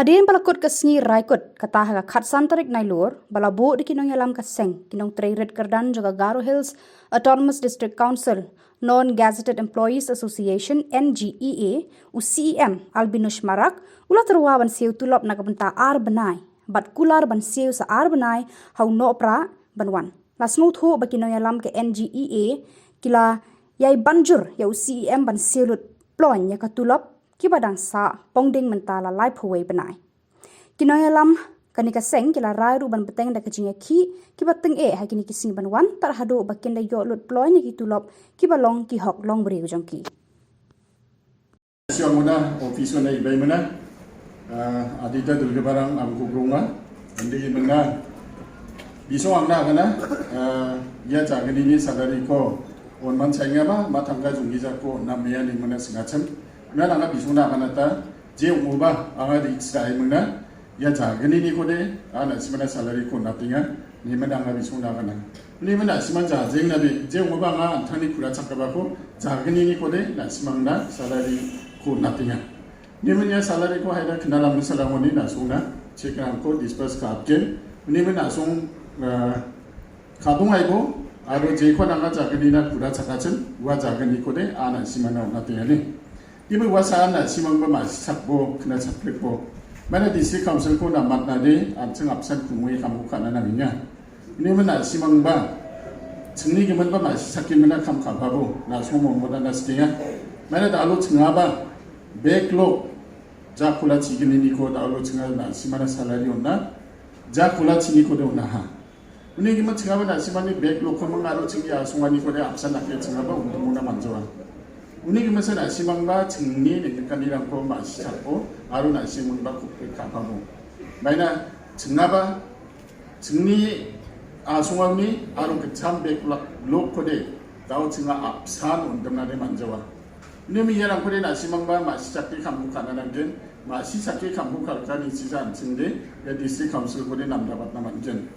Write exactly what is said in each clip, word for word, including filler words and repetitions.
Hadien ba la kut ka sngi Raikut, kata ha ka khatsan tarik Nailur, ba la buh da ki nongïalam ka seng, ki nongtrei rit kyrdan jong ka Garo Hills Autonomous District Council, Non-Gazetted Employees Association, N G E A, u C E M Albinush Marak u la tyrwa ban siew tulop na ka bynta ar bnai bad kular ban siew sa ar bnai ha u Nohprah ban wan. La sngewthuh ba ki nongïalam ka N G E A ki la ïai ban jur ïa u C E M ban siew lut ploiñ ïa ka tulop kiba dang sah pongding mynta la laiphew wei bnai. Ki nongïalam kane ka seng ki la rai ruh ban bteng da ka jingïakhih kiba tyngeh ha kine ki sngi ban wan tad haduh ba kin da ïoh lut ploiñ ïa ki tulop kiba long ki hok longbriew jong ki. Siang muna office na ibai muna. Adita dulga barang am kugrunga. Andi muna. Bisong ang na kana. Ïa jagani ni salary ko on man chainga ma ma thangka junggi jako na meya ni muna singachem. Na nanga bisong na kana ta je uba anga di sdai muna. Ïa jagani ni ko de ana simana salary ko na tinga. Ni muna anga bisong na kana. Ni muna siman jajeng na de je uba anga anthani kura chakaba ko jagani ni ko de na simang na salary ko na tinga. Ni muna salary ko haida kena lam ni salary ni na song na check ram ko disperse ka apken. Ni muna song Khadung aibo aro je ko nanga jagani na kura chakachin wa jagani ko de ana simana na tinga ni. Ibu wa sa na simang ba ma sak bo kena sak bo. Mana district council ko na mat na de an cheng absent kumui kam ko kana na minya. Ni mana simang ba chengni gimen ba ma sak ki mena kam ka ba bo na somo mo da na stinga. Mana da alo chenga ba backlog ja kula chi gini ni ko da alo chenga na simana salary on na ja kula chi ni ko de on na ha. Uni gima chingaba na simani bek lo ko mang aro chingi asungani ko de apsan na ke chingaba uni muna manjawa. Uni gima sa na simang ba chingni ni kani rang ko ma si sat ko aro na simang ba ko pe ka pa mo. Baina chingaba chingni asungani aro ke cham bek lo ko de tao chinga apsan un dem na de manjawa. Ni mi yarang ko de na simang ba ma si sat ke kam ko kana nang den ma si sat ke kam ko kar ka ni si jan ching de ya district council ko de nam dapat na manjen.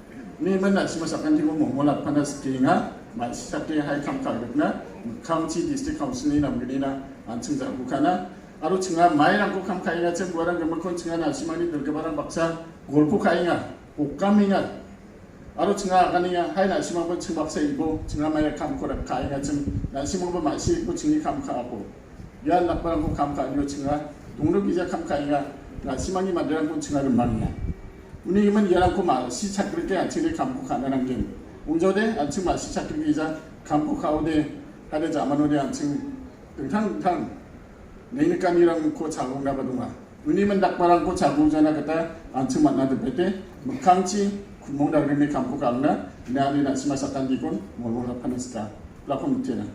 Ni men na sima sakan ti mo mo la panas ke nga ma si sat ke hai kam kar na kam chi district council ni nam gini na an ching ja ko kana. Aro chinga mai rang ko kam kai nga chen buarang ga makon chinga na simani dul ga barang baksa gol ko kai nga ukam nga. Aro chinga kani ya hai na simang ba ching baksa ibo chinga mai kam ko rak kai nga ching na simang ba ma si ko chingi kam ka ko. Ya lak barang ko kam ka nyo chinga tungru gija kam ka nga na simang ni madrang ko chinga rumang nga. Uni iman ya ko ma si chakri ke a chini kam ko ka na nang gen. Unjo de a ching ma si chakri gija kam ko ka o de kada jamano de a ching tengtang tengtang. Nei ne kani rang ko chagung na badunga. Uni men dak barang ko chagung jana kata an ching mat na de bete mekang chi kumong da rimi kam ko ka na na ni na sima sakan dikon mo lo la panaska la ko mutena.